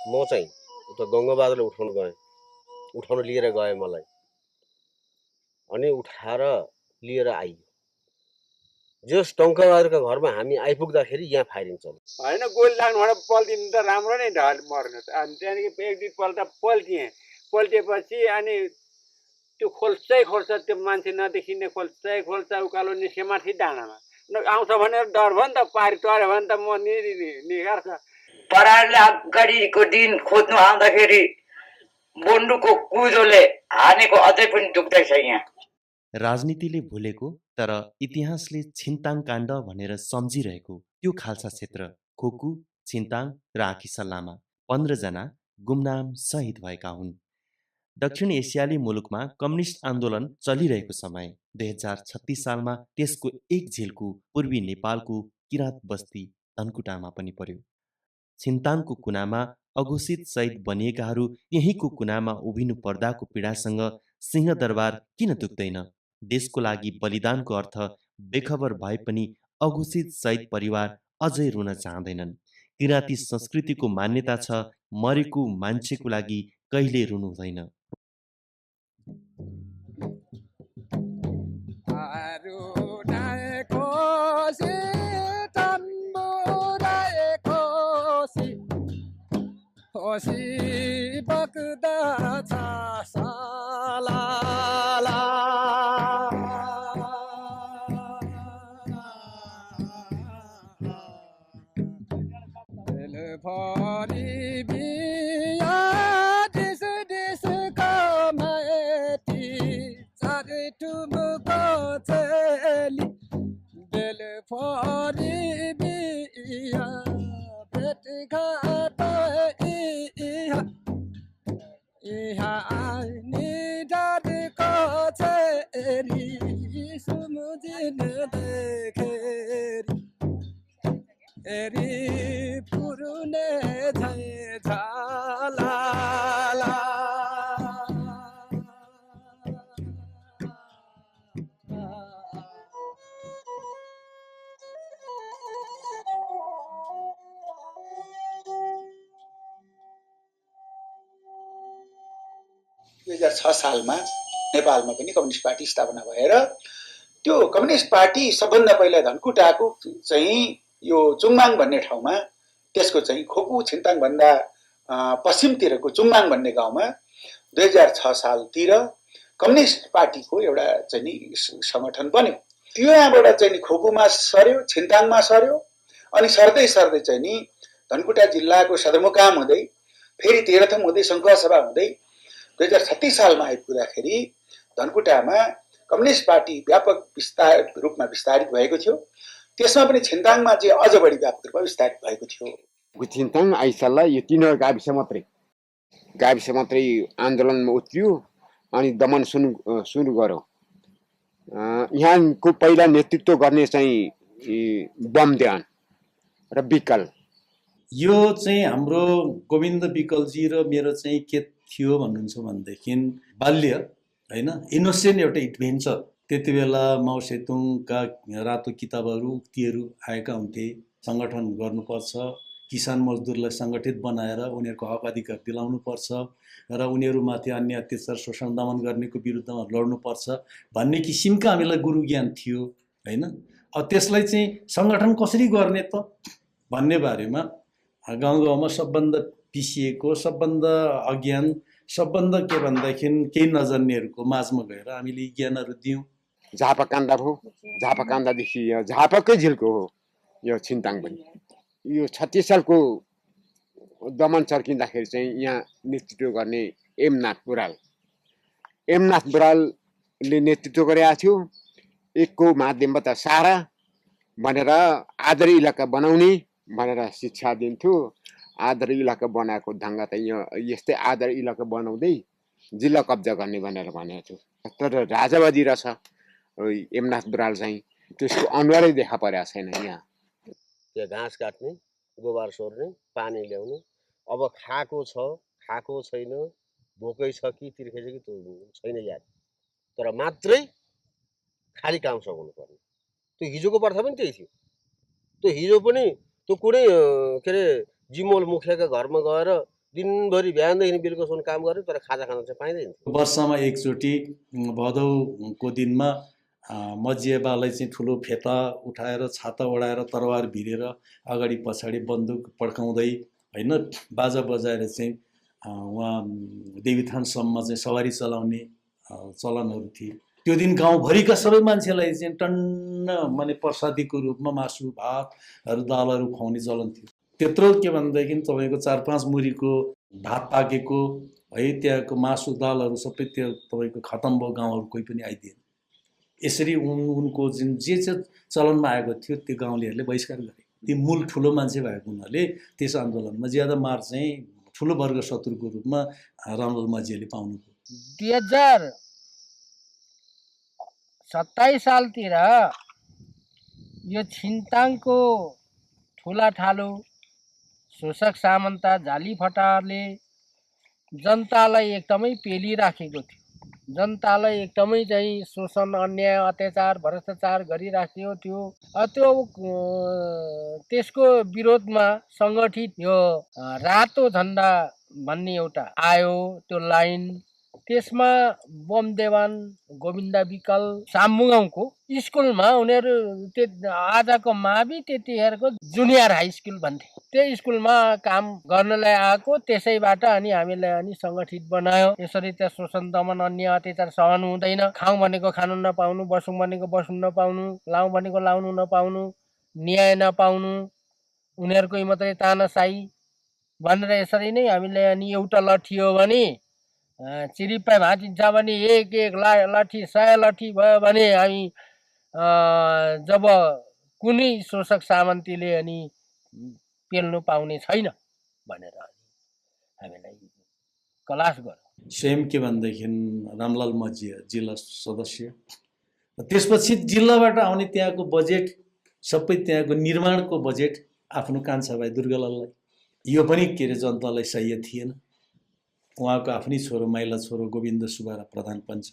म चाहिँ उता गङ्गाबहादुरले उठाउन लिएर गए मलाई, अनि उठाएर लिएर आइयो। जस टङ्कबहादुरका घरमा हामी आइपुग्दाखेरि यहाँ फायरिङ चल्यो। होइन, गोली लाग्नुबाट पल्टिनु त राम्रो नै ढल मर्नु त। अनि त्यहाँदेखि एक दुईपल्ट पल्टिएपछि अनि त्यो खोल्छ त्यो मान्छे नदेखिने खोल्छ उकालो निस्के माथि डाँडामा आउँछ भनेर डर भयो नि त। पारी टर्यो भने त म निगार्छ। परालले अगाडिको दिन खोज्नु आउँदाखेरि बोन्डुको कुजोले हानेको अझै पनि दुख्दैछ यहाँ। राजनीतिले भुलेको तर इतिहासले छिन्ताङ काण्ड भनेर सम्झिरहेको त्यो खाल्सा क्षेत्र खोकु, छिन्ताङ र आँखिसा लामा 15 जना गुमनाम शहीद भएका हुन्। दक्षिण एसियाली मुलुकमा कम्युनिस्ट आन्दोलन चलिरहेको समय 2036 सालमा त्यसको एक झिल्को पूर्वी नेपालको किराँत बस्ती धनकुटामा पनि पर्यो। छिन्ताङको कुनामा अघोषित शहीद बनिएकाहरू यहीँको कुनामा उभिनु पर्दाको पीडासँग सिंहदरबार किन दुख्दैन? देशको लागि बलिदानको अर्थ बेखबर भए पनि अघोषित शहीद परिवार अझै रुन चाहँदैनन्। किराँती संस्कृतिको मान्यता छ मरेको मान्छेको लागि कहिले रुनु हुँदैन। Osi bakda cha salala Telefoni biya dis kamati Sare tumko cheli Telefoni biya bet gata ni dad ko cheri sumujin dekheri eri purune jai jhala la सालमा नेपालमा पनि कम्युनिस्ट पार्टी स्थापना भएर त्यो कम्युनिस्ट पार्टी सबभन्दा पहिला धनकुटाको चाहिँ यो चुङमाङ भन्ने ठाउँमा, त्यसको चाहिँ खोकु छिन्ताङ भन्दा पश्चिमतिरको चुङमाङ भन्ने गाउँमा 2006 सालतिर कम्युनिस्ट पार्टीको एउटा चाहिँ नि संगठन बन्यो। त्यहाँबाट चाहिँ नि खोकुमा सर्यो, छिन्ताङमा सर्यो, अनि सर्दै चाहिँ नि धनकुटा जिल्लाको सदरमुकाम हुँदै फेरि तेह्रथुम हुँदै सङ्खुवासभा हुँदै 2036 सालमा आइपुग्दाखेरि धनकुटामा कम्युनिस्ट पार्टी व्यापक रूपमा विस्तारित भएको थियो। त्यसमा पनि छिन्ताङमा चाहिँ अझ बढी व्यापक रूपमा विस्तारित भएको थियो। छिन्ताङ आइसाललाई यो तीनवटा गाविस मात्रै आन्दोलनमा उत्रियो अनि दमन सुरु गर्यो। यहाँको पहिला नेतृत्व गर्ने चाहिँ बमदेवान र विकल। यो चाहिँ हाम्रो गोविन्द विकलजी र मेरो चाहिँ के थियो भन्नुहुन्छ भनेदेखि बाल्य हैन इनोसेन्ट एउटा एडभेन्चर। त्यति बेला माओ सेतुङका रातो किताबहरू उक्तिहरू आएका हुन्थे। सङ्गठन गर्नुपर्छ, किसान मजदुरलाई सङ्गठित बनाएर उनीहरूको हक अधिकार दिलाउनुपर्छ र उनीहरूमाथि अन्य अत्याचार शोषण दमन गर्नेको विरुद्धमा लड्नुपर्छ भन्ने किसिमका हामीलाई गुरु ज्ञान थियो हैन। त्यसलाई चाहिँ सङ्गठन कसरी गर्ने त भन्ने बारेमा गाउँ गाउँमा सबभन्दा पिसिएको, सबभन्दा अज्ञान, सबभन्दा के भन्दाखेरि केही नजान्नेहरूको माझमा गएर हामीले ज्ञानहरू दियौँ। झापाकाण्ड हो, झापाकाण्डदेखि झापाकै झिल्को हो यो छिन्ताङ पनि। यो 36 सालको दमन चर्किँदाखेरि चाहिँ यहाँ नेतृत्व गर्ने एमनाथ बरालले नेतृत्व गरेका थियो। एकको माध्यमबाट सारा भनेर आदरी इलाका बनाउने भनेर शिक्षा दिन्थ्यो। आदरी इलाका बनाएको ढङ्ग त यस्तै आदरी इलाका बनाउँदै जिल्ला कब्जा गर्ने भनेर भनेको थियो। तर राजावादी रहेछ एमनाथ बराल चाहिँ, त्यसको अनुहारै देखा परेको छैन। यहाँ त्यो घाँस काट्ने, गोबर सोर्ने, पानी ल्याउने, अब खाएको छ खाएको छैन, भोकै छ कि तिर्खे छ कि त्यो छैन याद, तर मात्रै खाली काम सघाउनु पर्ने। त्यो हिजोको प्रथा पनि त्यही थियो। त्यो हिजो पनि त्यो कुनै के अरे जिमोल मुखियाका घरमा गएर दिनभरि बिहानदेखि बेलुकासम्म काम गर्यो तर खाजा खान चाहिँ पाइँदैन। वर्षमा एकचोटि भदौको दिनमा मजिएबालाई चाहिँ ठुलो फेता उठाएर छाता ओढाएर तरवार भिरेर अगाडि पछाडि बन्दुक पड्काउँदै होइन बाजा बजाएर चाहिँ उहाँ देवीथानसम्म चाहिँ सवारी चलाउने चलनहरू थिए। त्यो दिन गाउँभरिका सबै मान्छेलाई चाहिँ टन्न माने प्रसादीको रूपमा मासु भातहरू दालहरू खुवाउने चलन थियो। त्यत्रो के भनेदेखि तपाईँको 4-5 मुरीको भात पाकेको है त्यहाँको मासु दालहरू सबै त्यो तपाईँको खतम भयो, गाउँहरू कोही पनि आइदिएन। यसरी उनको जुन जे चाहिँ चलनमा आएको थियो त्यो गाउँलेहरूले बहिष्कार गरे। ती मूल ठुलो मान्छे भएको हुनाले त्यस आन्दोलनमा ज्यादा मार चाहिँ ठुलो वर्ग शत्रुको रूपमा रामलाल माझीले पाउनुभयो। 2027 सालतिर यो छिन्ताङको ठुला ठालो शोषक सामन्त झाली फटारले जनतालाई एकदमै पेलिराखेको थियो। जनतालाई एकदमै चाहिँ शोषण अन्याय अत्याचार भ्रष्टाचार गरिराखेको थियो। त्यो त्यसको विरोधमा सङ्गठित यो रातो झन्डा भन्ने एउटा आयो त्यो लाइन। त्यसमा बम देवान गोविन्द विकल सामुगाउँको स्कुलमा उनीहरू आजको मावि त्यतिखेरको जुनियर हाई स्कुल भन्थे त्यो स्कुलमा काम गर्नलाई आएको। त्यसैबाट अनि हामीलाई अनि सङ्गठित बनायो। यसरी त्यहाँ शोषण दमन अन्य अत्याचार सहनु हुँदैन। खाउँ भनेको खानु नपाउनु, बसौँ भनेको बस्नु नपाउनु, लाउँ भनेको लाउनु नपाउनु, न्याय नपाउनु, उनीहरूकै मात्रै तानासाही भनेर यसरी नै हामीले अनि एउटा लट्ठी हो भने चिरिप्पा भाँचिन्छ भने एक लाठी 100 लाठी भयो भने हामी जब कुनै शोषक सामन्तीले अनि पेल्नु पाउने छैन भनेर हामीलाई कलास गर्यो। स्वयं के भनेदेखि रामलाल माझी जिल्ला सदस्य, त्यसपछि जिल्लाबाट आउने त्यहाँको बजेट सबै त्यहाँको निर्माणको बजेट आफ्नो कान्छा भाइ दुर्गालाललाई। यो पनि के अरे जनतालाई सह्य थिएन। उहाँको आफ्नै छोरो माइला छोरो गोविन्द सुब्बा प्रधान पञ्च,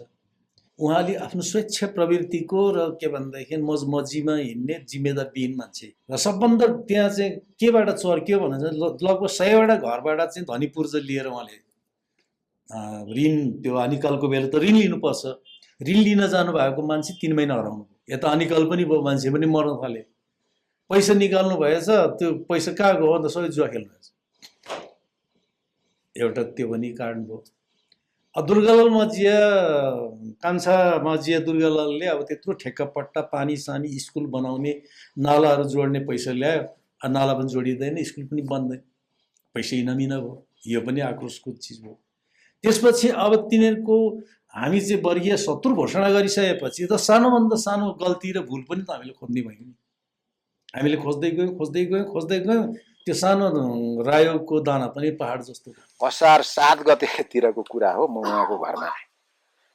उहाँले आफ्नो स्वेच्छा प्रवृत्तिको र के भनेदेखि मजीमा हिँड्ने जिम्मेदारविहीन मान्छे र सबभन्दा त्यहाँ चाहिँ केबाट चर्क्यो भने चाहिँ लगभग 100वटा घरबाट चाहिँ धनी पूर्जा लिएर उहाँले ऋण, त्यो अनिकालको बेला त ऋण लिनुपर्छ, ऋण लिन जानुभएको मान्छे 3 महिना हराउनु। यता अनिकाल पनि भयो, मान्छे पनि मर्न थाले, पैसा निकाल्नु भएछ, त्यो पैसा कहाँ गयो अन्त सबै जुवा खेल्नु भएछ। एउटा त्यो पनि कारण भयो। दुर्गालाल माझिया कान्छा माझिया दुर्गालालले अब त्यत्रो ठेक्कापट्टा पानी सानी स्कुल बनाउने नालाहरू जोड्ने पैसा ल्यायो, नाला पनि जोडिँदैन, स्कुल पनि बन्दैन, पैसा इनामिना भयो। यो पनि आक्रोशको चिज भयो। त्यसपछि अब तिनीहरूको हामी चाहिँ वर्गीय शत्रु घोषणा गरिसकेपछि त सानोभन्दा सानो गल्ती र भुल पनि त हामीले खोज्ने भयौँ नि। हामीले खोज्दै गयौँ त्यो सानो रायोको दाना पनि पहाड जस्तो। असार 7 गतेतिरको कुरा हो। म उहाँको घरमा आएँ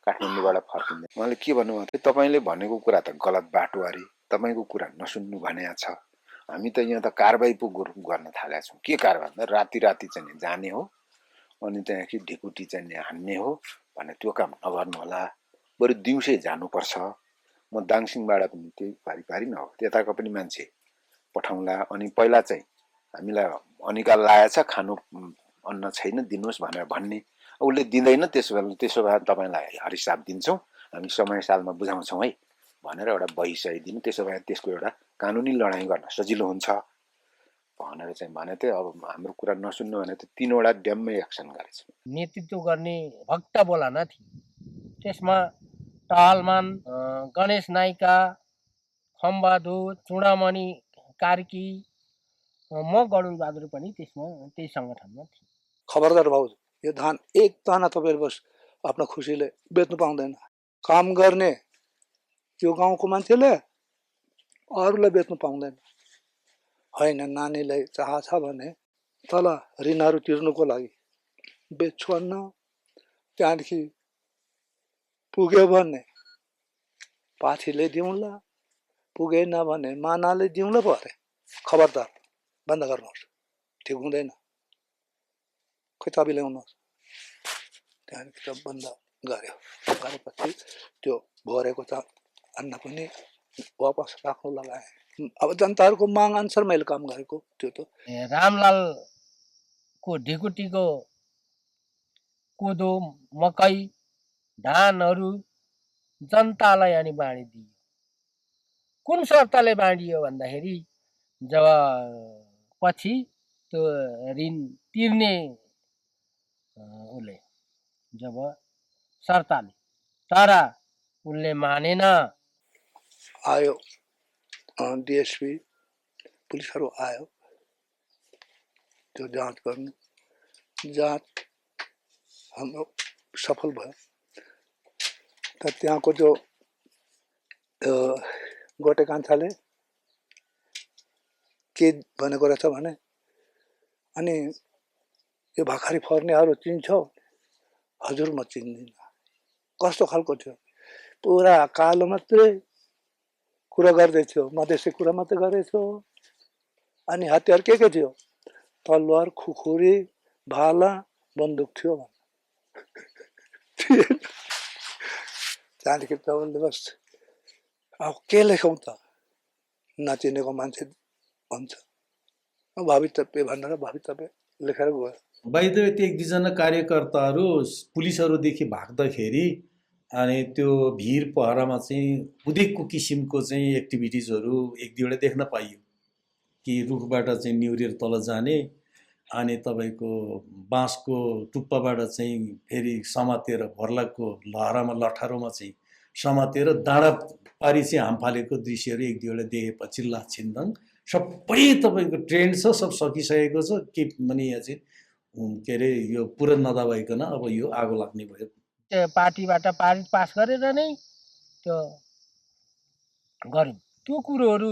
काठमाडौँबाट फर्किँदै। उहाँले के भन्नुभएको थियो, तपाईँले भनेको कुरा त गलत बाटो अरे, तपाईँको कुरा नसुन्नु भनेको छ। हामी त यहाँ त कारबाही पो गर्न थालेका छौँ। के कारबाही भन्दा राति चाहिँ जाने हो अनि त्यहाँदेखि ढिकुटी चाहिँ हान्ने हो भने त्यो काम नगर्नु होला, बरु दिउँसै जानुपर्छ। म दाङसिङबाट पनि त्यही पारी न हो, त्यताको पनि मान्छे पठाउँला। अनि पहिला चाहिँ हामीलाई अनिकाल लागेछ, खानु अन्न छैन, दिनुहोस् भनेर भन्ने, उसले दिँदैन, त्यसो भए तपाईँलाई हरिसाप दिन्छौँ, हामी समय सालमा बुझाउँछौँ है भनेर एउटा बही सही दिनु। त्यसो भए त्यसको एउटा कानुनी लडाइँ गर्न सजिलो हुन्छ भनेर चाहिँ भने थियो। अब हाम्रो कुरा नसुन्नु भने त 3वटा ड्याममै एक्सन गरेछ। नेतृत्व गर्ने भक्त बोलाना थिए। त्यसमा टहलमान, गणेश नाइका, खम्बहादुर, चुडामणि कार्की, म गडुलबहादुर पनि त्यसमा त्यही सङ्गठनमा थिएँ। खबरदार भाउजू, यो धान एक दाना तपाईँहरू बस आफ्नो खुसीले बेच्नु पाउँदैन। काम गर्ने यो गाउँको मान्छेले अरूलाई बेच्नु पाउँदैन। होइन, नानीलाई चाह छ भने तल ऋणहरू तिर्नुको लागि बेच्छु अन्न, त्यहाँदेखि पुग्यो भने पाठीले दिउँला, पुगेन भने मानाले दिउँला पो अरे। खबरदार, बन्द गर्नुहोस्, ठिक हुँदैन। खै चाबी ल्याउनुहोस्। त्यहाँदेखि त बन्द गऱ्यो। गरेपछि त्यो भरेको त अन्न पनि वापस राख्नु लगाएँ। अब जनताहरूको माग अनुसार मैले काम गरेको त्यो त। रामलाल को ढिकुटीको कोदो मकै धानहरू जनतालाई अनि बाँडिदियो। कुन शर्तले बाँडियो भन्दाखेरि जब पछि त्यो ऋण तिर्ने उसले जब शर्तले, तर उसले मानेन। आयो डिएसपी पुलिसहरू आयो त्यो जाँच गर्नु, जाँच हाम्रो सफल भयो। त त्यहाँको जो गोटे कान्छाले के भनेको रहेछ भने, अनि यो भाखारी फर्नेहरू चिन्छौ? हजुर म चिन्दिनँ। कस्तो खालको थियो? पुरा कालो मात्रै कुरा गर्दै थियो, मधेसी कुरा मात्रै गर्दै थियो। अनि हतियार के थियो? तलवार, खुकुरी, भाला, बन्दुक थियो। त्यहाँदेखि त उसले बस अब के लेखौँ त, नचिनेको मान्छे भन्छ, भवितव्य भनेर भवितव्य लेखेर गयो। बाहिर त्यो एक दुईजना कार्यकर्ताहरू पुलिसहरूदेखि भाग्दाखेरि अनि त्यो भिर पहरामा चाहिँ उदेकको किसिमको चाहिँ एक्टिभिटिजहरू एक दुईवटा देख्न पाइयो कि रुखबाट चाहिँ निहुरेर तल जाने, अनि तपाईँको बाँसको टुप्पाबाट चाहिँ फेरि समातेर भर्लाको लहरामा लठारोमा चाहिँ समातेर डाँडा पारी चाहिँ हाम फालेको दृश्यहरू एक दुईवटा देखेपछि ला छिन्दाङ सबै तपाईँको ट्रेन्ड छ, सब सकिसकेको छ के भने यहाँ चाहिँ के अरे यो पुरा नदबाइकन अब यो आगो लाग्ने भयो। त्यो पार्टीबाट पास गरेर नै त्यो गऱ्यौँ। त्यो कुरोहरू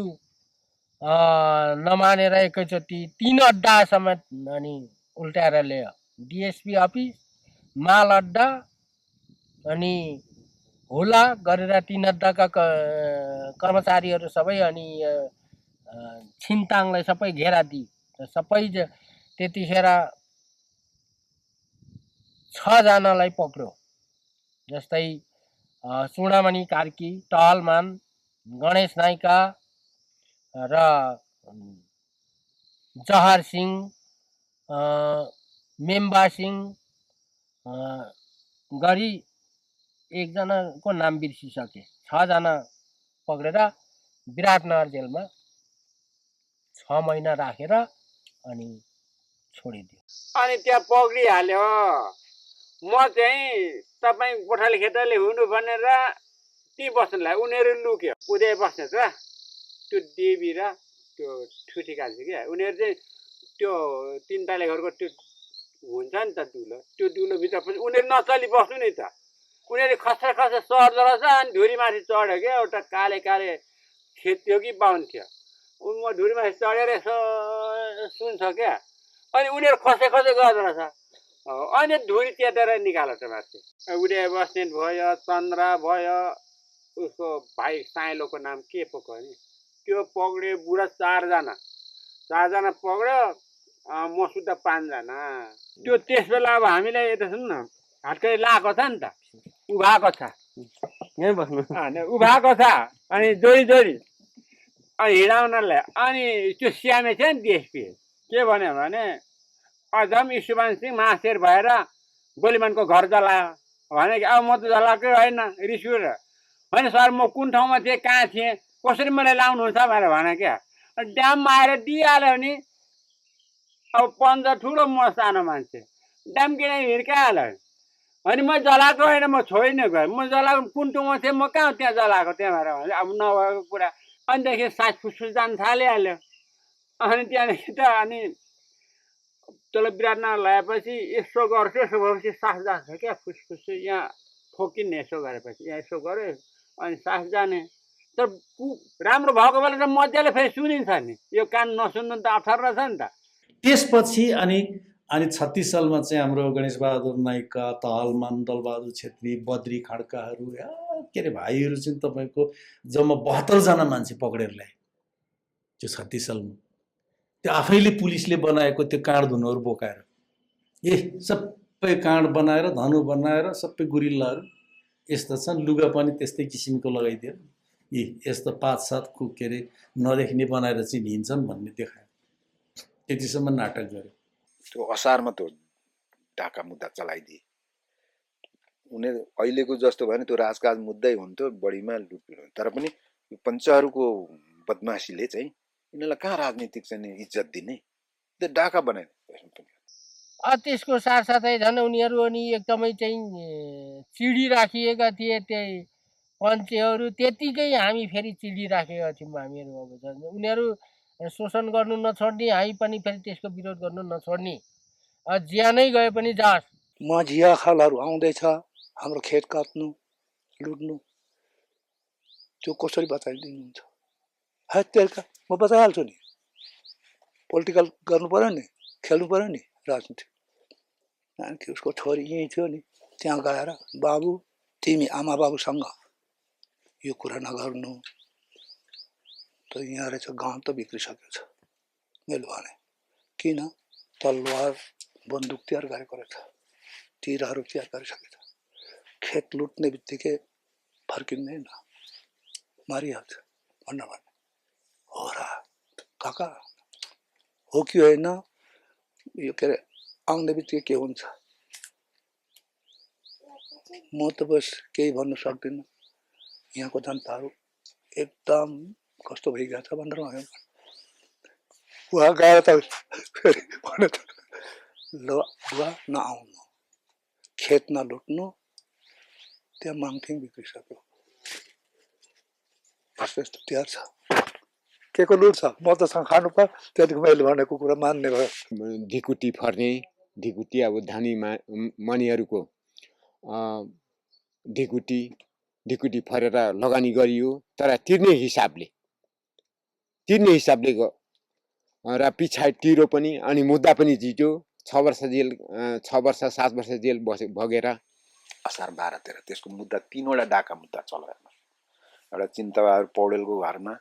नमानेर एकैचोटि 3 अड्डा समेत अनि उल्टाएर ल्यायो। डिएसपी अफिस, माल अड्डा अनि होला गरेर 3 अड्डाका कर्मचारीहरू सबै अनि छिन्ताङलाई सबै घेरा दिए। सबै त्यतिखेर 6 जनालाई पक्र्यो। जस्तै चुडामणि कार्की, टहलमान, गणेश नाइका र जहर सिंह, मेम्बा सिंह गरी एकजनाको नाम बिर्सिसके। 6 जना पक्रेर विराटनगर जेलमा 6 महिना राखेर अनि छोडिदियो। अनि त्यहाँ पक्रिहाल्यो। म चाहिँ तपाईँ गोठाले खेताले हुनु भनेर ती बस्नुलाई उनीहरू लुक्यो। उदय बस्नेत र त्यो देवी र त्यो ठुठी कान्छी क्या, उनीहरू चाहिँ त्यो 3 तले घरको त्यो हुन्छ नि त दुलो, त्यो दुलोभित्र पनि उनीहरू नचली बस्नु नि त। उनीहरू खस्रा खस्रा चढ्दो रहेछ। अनि धुरीमाथि चढ्यो क्या, एउटा काले काले खेत थियो कि बाहुन थियो। म धुरीमाथि चढेर यसो सुन्छ क्या, अनि उनीहरू खसे खसे गर्दो रहेछ। अनि धुरी च्यातेर निकाल्यो त माथि। उदय बस्नेत भयो, चन्द्र भयो, उसको भाइ साइलोको नाम के पो नि, त्यो पक्रियो। बुढा 4 जना पक्रियो, मसुदा 5 जना। त्यो त्यस बेला अब हामीलाई यता सुन्नु न, हातकडी लाएको छ नि त, उभाएको छ, यहीँ बस्नु उभाएको छ। अनि जोडी जोडी अनि हिँडाउनलाई। अनि त्यो स्यामे थियो नि डिएसपी, के भन्यो भने अझम ईशुमान सिंह महाशेर भएर गोलीमानको घर जलायो भने कि अब म त जलाएकै होइन, रिस उठेर होइन सर म कुन ठाउँमा थिएँ, कहाँ थिएँ, कसरी मलाई लाउनुहुन्छ भनेर भने क्या। ड्याममा आएर दिइहाल्यो नि। अब पन्ज ठुलो म सानो मान्छे, ड्याम किन हिर्काइहाल्यो। अनि म जलाएको होइन, म छोडिनँ गएँ, म जलाएको कुन ठाउँमा थिएँ, म कहाँ त्यहाँ जलाएको, त्यहाँ भएर भने अब नभएको कुरा। अनिदेखि सास फुसफुस जान थालिहाल्यो। अनि त्यहाँदेखि त अनि तल विराटनगर लगाएपछि यसो गर्छु, यसो भएपछि सास जान्छ क्या, फुसफुस यहाँ ठोकिने यसो गरेपछि यहाँ यसो गऱ्यो अनि सास जाने। तर राम्रो भएको बेला त मजाले फेरि सुनिन्छ नि, यो कान नसुन्नु त अप्ठ्यारो रहेछ नि त। त्यसपछि अनि 36 सालमा चाहिँ हाम्रो गणेश बहादुर नाइका, तहलमान, दलबहादुर छेत्री, बद्री खड्काहरू के अरे भाइहरू चाहिँ तपाईँको जम्मा 72 जना मान्छे पक्रेर ल्याए त्यो 36 सालमा। त्यो आफैले पुलिसले बनाएको त्यो काँड धुनहरू बोकाएर सबै काँड बनाएर धनु बनाएर सबै गुरिल्लाहरू यस्ता छन्। लुगा पनि त्यस्तै किसिमको लगाइदियो। यस्तो 5-7 के अरे नदेख्ने बनाएर चाहिँ हिँड्छन् भन्ने देखायो। त्यतिसम्म नाटक गर्यो। त्यो असारमा त्यो ढाका मुद्दा चलाइदिए। उनीहरू अहिलेको जस्तो भने त्यो राजकाज मुद्दै हुन्थ्यो, बढीमा लुटपिट हुन्थ्यो। तर पनि यो पञ्चहरूको बदमासीले चाहिँ यिनीहरूलाई कहाँ राजनीतिक चाहिँ इज्जत दिने, त्यो डाका बनाए। त्यसको साथसाथै झन् उनीहरू अनि एकदमै चाहिँ चिडिराखिएका थिए त्यही पञ्चेहरू, त्यतिकै हामी फेरि चिडिराखेका थियौँ हामीहरू। अब झन् उनीहरू शोषण गर्नु नछोड्ने, हामी पनि फेरि त्यसको विरोध गर्नु नछोड्ने, ज्यानै गए पनि जाओस्। माझिया खालहरू आउँदैछ हाम्रो खेत काट्नु लुट्नु, त्यो कसरी बचाइदिनुहुन्छ? हत्याका म बचाइहाल्छु नि, पोलिटिकल गर्नु पर्यो नि, खेल्नु पर्यो नि राजनीति। कि उसको छोरी यहीँ थियो नि, त्यहाँ गएर बाबु तिमी आमा बाबुसँग यो कुरा नगर्नु, त यहाँ रहेछ गाउँ त बिग्रिसकेको छ। मैले भने किन? तलवार बन्दुक तयार गरेको रहेछ, तिरहरू तयार गरिसकेको छ, खेत लुट्ने बित्तिकै फर्किँदैन, मारिहाल्छ भनेर भने। हो र काका, हो कि होइन? यो के अरे आउने बित्तिकै के हुन्छ? म त बस केही भन्नु सक्दिनँ। यहाँको जनताहरू एकदम कस्तो भइगएको छ भनेर उहाँ गएर त फेरि भने त ल बुवा नआउनु, खेत नलुट्नु, त्यहाँ माङथिङ बिग्रिसक्यो। यस्तो यस्तो तिहार छ, के को लुट छ? म त खानु पर्यो, त्यहाँदेखि मैले भनेको कुरा मान्ने भयो। ढिकुटी फर्ने, ढिकुटी अब धनी मनीहरूको ढिकुटी फरेर लगानी गरियो, तर तिर्ने हिसाबले र पछाडि तिरो पनि, अनि मुद्दा पनि जित्यो। 6 वर्ष जेल, 6 वर्ष 7 वर्ष जेल भगेर असार 12-13 त्यसको मुद्दा 3वटा डाका मुद्दा चल्यो। एउटा चिन्तबहादुर पौडेलको घरमा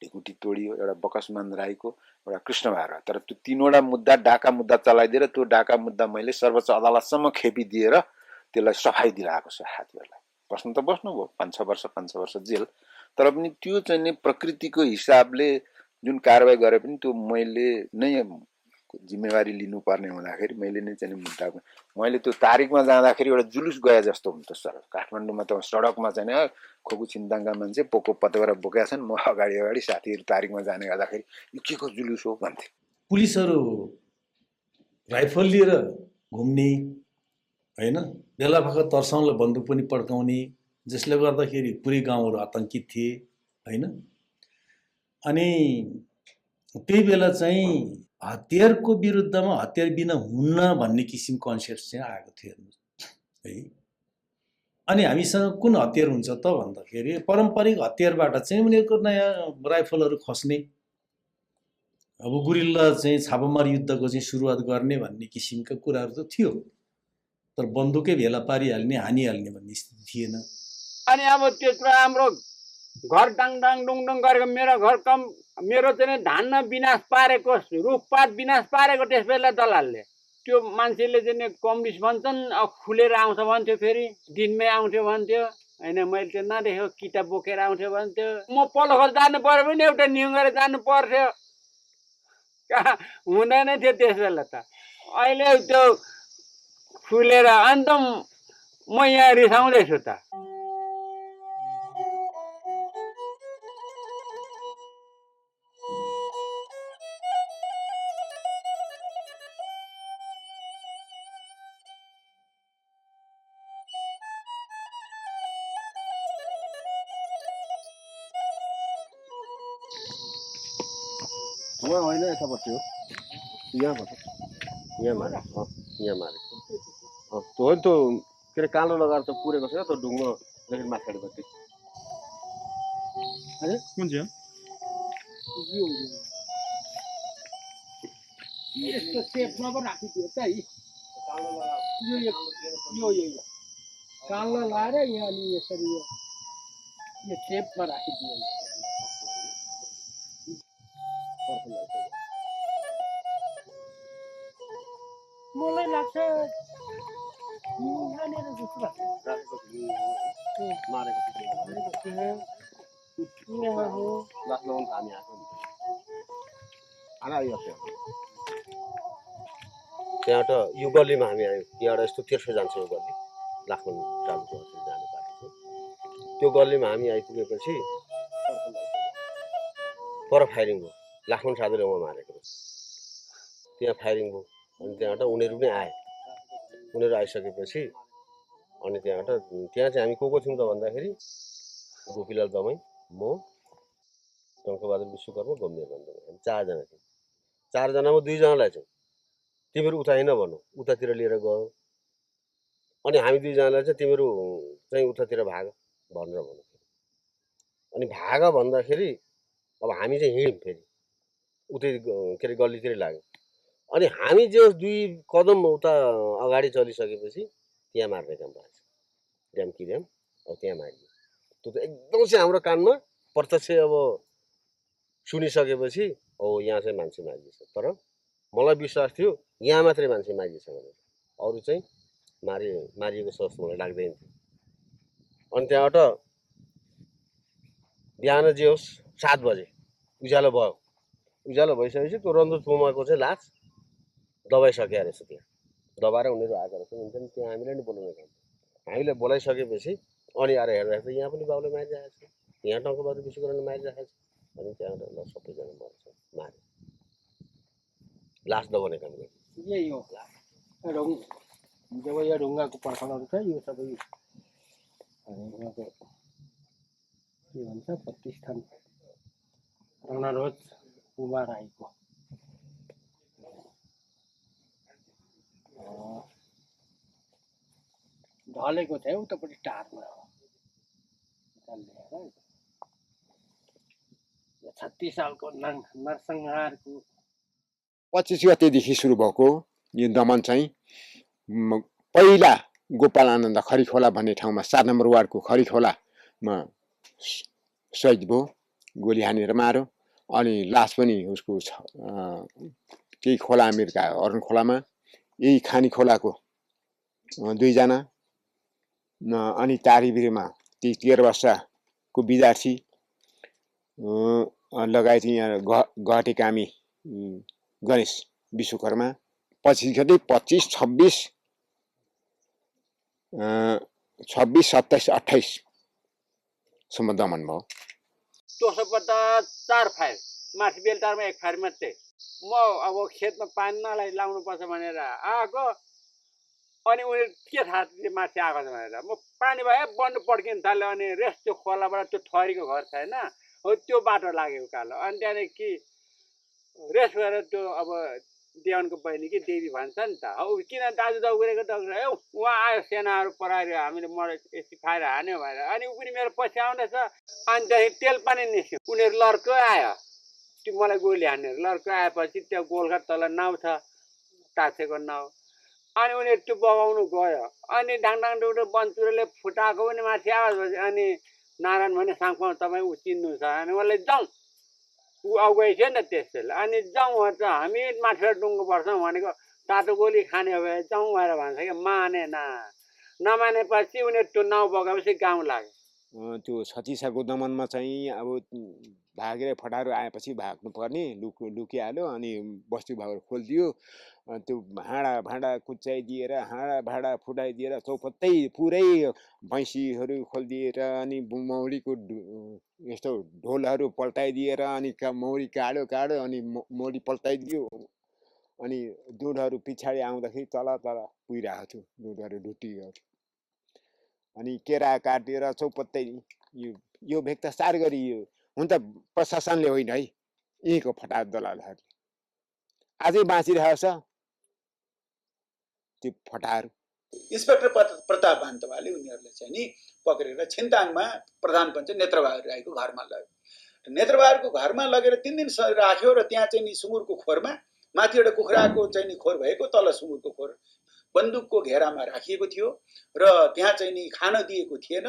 ढिकुटी तोडियो, एउटा बकसमान राईको, एउटा कृष्णबहादुर। तर त्यो 3वटा मुद्दा डाका मुद्दा चलाइदिएर त्यो डाका मुद्दा मैले सर्वोच्च अदालतसम्म खेपिदिएर त्यसलाई सफाई दिलाएको छ साथीहरूलाई। बस्नु त बस्नुभयो 5-6 वर्ष 5-6 वर्ष जेल, तर पनि त्यो चाहिँ नि प्रकृतिको हिसाबले जुन कारबाही गरे पनि त्यो मैले नै जिम्मेवारी लिनुपर्ने हुँदाखेरि मैले नै चाहिँ मुद्दा, मैले त्यो तारिकमा जाँदाखेरि एउटा जुलुस गए जस्तो हुन्छ सर। काठमाडौँमा त सडकमा चाहिँ खोकु छिन्ताङका मान्छे पोको पतेवरा बोकेका छन्, म अगाडि साथीहरू तारिकमा जाने गर्दाखेरि यो के को जुलुस हो भन्थे। पुलिसहरू राइफल लिएर घुम्ने होइन, बेला बखत तर्साउनलाई बन्दुक पनि पड्काउने, जसले गर्दाखेरि पुरै गाउँहरू आतङ्कित थिए होइन। अनि त्यही बेला चाहिँ हतियारको विरुद्धमा हतियार बिना हुन्न भन्ने किसिमको कन्सेप्ट चाहिँ आएको थियो है। अनि हामीसँग कुन हतियार हुन्छ त भन्दाखेरि पारम्परिक हतियारबाट चाहिँ उनीहरूको नयाँ राइफलहरू खस्ने, अब गुरिल्ला चाहिँ छापामार युद्धको चाहिँ सुरुवात गर्ने भन्ने किसिमका कुराहरू त थियो, तर बन्दुकै भेला पारिहाल्ने हानिहाल्ने भन्ने स्थिति थिएन। अनि अब त्यत्रो हाम्रो घर डाङ डुङ गरेको मेरो चाहिँ धान विनाश पारेको, रुखपात विनाश पारेको त्यस बेला दलालले, त्यो मान्छेले चाहिँ कम्युनिस्ट भन्छन्, अब खुलेर आउँछ भन्थ्यो, फेरि दिनमै आउँथ्यो भन्थ्यो होइन। मैले त्यो नदेखेको किताब बोकेर आउँथ्यो भन्थ्यो। म पल्लो जानु पर्यो भने एउटा निहुँ गरेर जानु पर्थ्यो, कहाँ हुँदैन थियो त्यस बेला त। अहिले त्यो खुलेर अन्त म यहाँ रिसाउँदैछु त। यहाँ होइन, यता बस्यो, यहाँ बस्यो, यहाँ मारेको, यहाँ मारेको त्यो होइन। त्यो के अरे कालो लगाएर त पुरेको छ त्यो ढुङ्गोदेखि माथिपट्टि। कुन चाहिँ यस्तो सेपमा पो राखिदियो त है। यो कालो लाएर यहाँ अनि यसरी यो सेपमा राखिदियो। मलाई लाग्छ यहाँनिर जस्तो लाग्छ मारेको थियो यहाँ हो। लास्टमा हामी आएको आयो त्यहाँबाट यो गल्लीमा हामी आयौँ। यहाँबाट यस्तो तेर्सो जान्छ यो गल्ली, लाखन टाढोको जाने बाटो छ। त्यो गल्लीमा हामी आइपुगेपछि पर फायरिङ भयो, लाखन साधुले उहाँ मारेको। त्यहाँ फायरिङ भयो अनि त्यहाँबाट उनीहरू पनि आए। उनीहरू आइसकेपछि अनि त्यहाँबाट त्यहाँ चाहिँ हामी को थियौँ त भन्दाखेरि गोपीलाल दमाई, म, टङ्कबहादुर विश्वकर्मा, गम्भीर बन्द, हामी 4 जना थियौँ। 4 जनामा 2 जनालाई चाहिँ तिमीहरू उता हिँड भनौँ, उतातिर लिएर गयो। अनि हामी 2 जनालाई चाहिँ तिमीहरू चाहिँ उतातिर भाग भनेर भन्यो। अनि भाग भन्दाखेरि अब हामी चाहिँ हिँड्यौँ, फेरि उतै के अरे गल्लीतिर लाग्यौँ। अनि हामी जो 2 कदम उता अगाडि चलिसकेपछि त्यहाँ मार्ने काम भएछ, ड्याम कि ड्याम, अब त्यहाँ मारियो। त्यो त एकदम चाहिँ हाम्रो कानमा प्रत्यक्ष अब सुनिसकेपछि हो यहाँ चाहिँ मान्छे मारिएछ। तर मलाई विश्वास थियो यहाँ मात्रै मान्छे मारिएछ भनेर, अरू चाहिँ मारिएको जस्तो मलाई लाग्दैन थियो। अनि त्यहाँबाट बिहान जे होस् 7 बजे उज्यालो भयो। उज्यालो भइसकेपछि त्यो रन्जु पुमाको चाहिँ लास दबाइसकेको रहेछ। त्यहाँ दबाएर उनीहरू आएको रहेछ। त्यहाँ हामीलाई नि बोलाउने काम, हामीले बोलाइसकेपछि अनि आएर हेर्दाखेरि यहाँ पनि बाउले मारिरहेको छ, यहाँ टङ्कबहादुर विश्वकर्माले मारिरहेको छ। अनि त्यहाँबाट ल सबैजना मर्छ, मारे, लास दबाउने काम गर्छ। यही हो जब यो ढुङ्गाको पर्खलहरू छ, यो सबै उहाँको के भन्छ प्रतिष्ठान रणरोज पुमा राईको ढलेको थियो उतापट्टि टारमा 36 सालको नरसंहारको 25 गतेदेखि सुरु भएको यो दमन चाहिँ पहिला गोपाल आनन्द खरिखोला भन्ने ठाउँमा 7 नम्बर वार्डको खरिखोलामा शहीद भयो, गोली हानेर मार्यो। अनि लास पनि उसको त्यही खोला अमेरिका अरुण खोलामा, यही खानी खोलाको 2 जना, अनि तारीबिरेमा ती 13 वर्षको विद्यार्थी लगायत यहाँ गहटे कामी गणेश विश्वकर्मा 25 गते 25, 26, 27, 28 सम्म दमन भयो। तोसोबाट 4 फायर, माथि बेलटारमा 1 फायर मात्रै। म अब खेतमा पानी नलाई लाउनुपर्छ भनेर आएको, अनि उनीहरू के थाहा माथि आएको छ भनेर म पानी भए बन्नु पड्किन थाल्यो। अनि रेस्ट त्यो खोलाबाट त्यो थरीको घर छैन हो, त्यो बाटो लाग्यो उकालो। अनि त्यहाँदेखि रेस्ट गरेर त्यो अब देवनको बहिनी कि देवी भन्छ नि त, हौ किन दाजु दौडेको दौडेर ए उहाँ आयो सेनाहरू पराएर हामीले यति फायर हान्यो भनेर। अनि ऊ पनि मेरो पछि आउँदैछ। अनि त्यहाँदेखि तेल पानी निस्क्यो, उनीहरू लड्को आयो, त्यो मलाई गोली हानेर लड्को आएपछि त्यो गोलघाट तल नाउ छ, टाँसेको नाउ, अनि उनीहरू त्यो बगाउनु गयो। अनि डाङडाङ डुडो बन्चुरोले फुटाएको पनि माथि आवाज भएपछि अनि नारायण भने साङपाउ तपाईँ ऊ चिन्नु छ, अनि उसले जाउँ, ऊ अगुवाई थियो नि त त्यसले। अनि जाउँ भन्छ, हामी माथिबाट डुङ्गो पर्छौँ भनेको, तातो गोली खाने हो भने जाउँ भनेर भन्छ कि मानेन। नमानेपछि उनीहरू त्यो नाउ बगाएपछि गाउँ लाग्यो। त्यो 36 सालको दमनमा चाहिँ अब भागेर फटारो आएपछि भाग्नु पर्ने, लुकिहाल्यो। अनि बस्ती भागेर खोलिदियो, त्यो भाँडा कुच्चाइदिएर, भाँडा फुटाइदिएर, चौपत्तै पुरै भैँसीहरू खोलिदिएर, अनि मौरीको यस्तो ढोलहरू पल्टाइदिएर, अनि मौरी काड्यो, अनि मौरी पल्टाइदियो। अनि दुधहरू पछाडि आउँदाखेरि तल पुगिरहेको थियो, दुधहरू ढुटियो। अनि केरा काटेर चौपत्तै यो भेग त सार गरियो। हुन त प्रशासनले होइन है, यहीँको फटाहा दलालहरूले अझै बाँचिरहेको छ त्यो फटाहरू। इन्सपेक्टर प्रताप बान्तवाले उनीहरूले चाहिँ नि पक्रेर छिन्ताङमा प्रधानपञ्च नेत्रबहादुर राईको घरमा लग्यो। नेत्रबहादुरको घरमा लगेर 3 दिन राख्यो र त्यहाँ चाहिँ नि सुँगुरको खोरमा, माथिबाट कुखुराको चाहिँ नि खोर भएको, तल सुँगुरको खोर बन्दुकको घेरामा राखिएको थियो र त्यहाँ चाहिँ नि खान दिएको थिएन।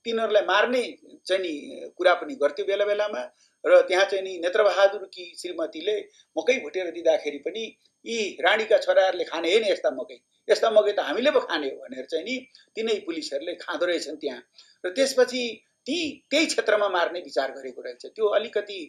तिनीहरूलाई मार्ने चाहिँ नि कुरा पनि गर्थ्यो बेला बेलामा। र त्यहाँ चाहिँ नि नेत्रबहादुरकी श्रीमतीले मकै भुटेर दिँदाखेरि पनि यी रानीका छोराहरूले खाने होइन यस्ता मकै त हामीले पो खाने हो भनेर चाहिँ नि तिनै पुलिसहरूले खाँदो रहेछन् त्यहाँ। र त्यसपछि त्यही क्षेत्रमा मार्ने विचार गरेको रहेछ। त्यो अलिकति